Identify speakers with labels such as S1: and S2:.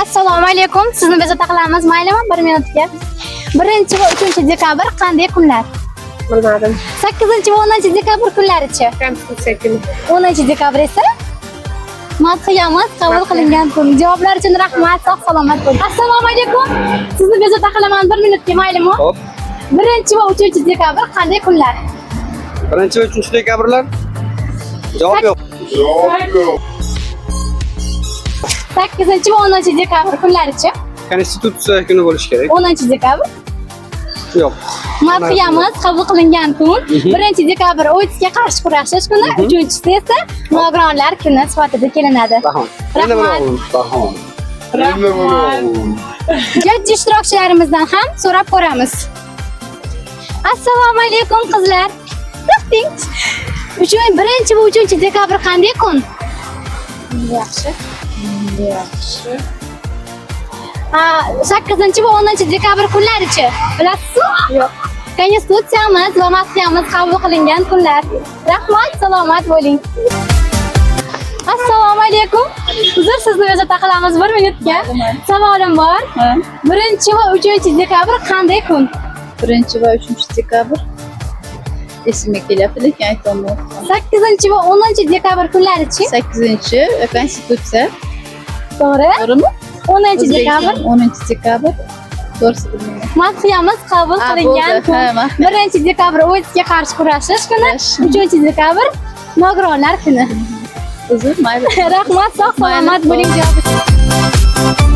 S1: Assalomu alaykum. Sizni bezovta qilamiz, maylimi? Bir minutga. 1 va 3 dekabr qanday kunlar?
S2: Bilmadim.
S1: 8 va 10 dekabr kunlarichi?
S2: Konstitutsiya kuni.
S1: 10 dekabr esa madhiyamiz qabul qilingan kun. Javoblar uchun rahmat, sog' salomat bo'ling. Assalomu alaykum. Sizni bezovta qilaman bir minutga, maylimi?
S3: Xo'p.
S1: 1 va 3 dekabr qanday kunlar?
S3: 1 va 3 dekabrlar? Javob yo'q.
S1: 8 va 10 dekabr kunlarichi?
S3: Konstitutsiya kuni bo'lishi kerak.
S1: 10 dekabr
S3: Yo'q.
S1: Madhiyamiz qabul qilingan kun. 1 dekabr OITSga qarshi kurashish kuni, uchinchisi esa nogironlar kuni sifatida kelinadi.
S3: Rahmat. Endi
S1: Rahmat.
S3: Rahmat.
S2: Rahmat.
S1: Jajji ishtirokchilarimizdan ham so'rab ko'ramiz. Assalomu alaykum, qizlar. To'xting. 1 va 3 dekabr qanday kun?
S2: Yaxshi. Yaxshi.
S1: Ha, 8 va 10 dekabr kunlarichi? Bilasizmi?
S2: Yo'q.
S1: Konstitutsiyamiz va madhiyamiz qabul qilingan kunlar. Rahmat, salomat bo'ling. Assalomu alaykum. Uzr, sizni bezovta qilamiz bir minutga. Savolim bor. 1 va 3 dekabr qanday kun?
S4: 1 va 3 dekabr esimga kelyapti, lekin aytolmayapman.
S1: 8 va 10 dekabr kunlarichi?
S4: 8-, konstitutsiya.
S1: To'g'ri.
S4: To'g'rimi?
S1: 10 dekabr
S4: 10 dekabr, to'g'risi bilmayman.
S1: Madhiyamiz qabul
S4: Ha,
S1: qilingan
S4: bo'ldi.
S1: kun.
S4: Ha, madhiya.
S1: 1 dekabr OITSga qarshi kurashish kuni,
S4: Kurash.
S1: 3 dekabr nogironlar kuni.
S4: Uzr, mayli.
S1: Rahmat, sog' salomat
S4: Mayli.
S1: bo'ling javob uchun.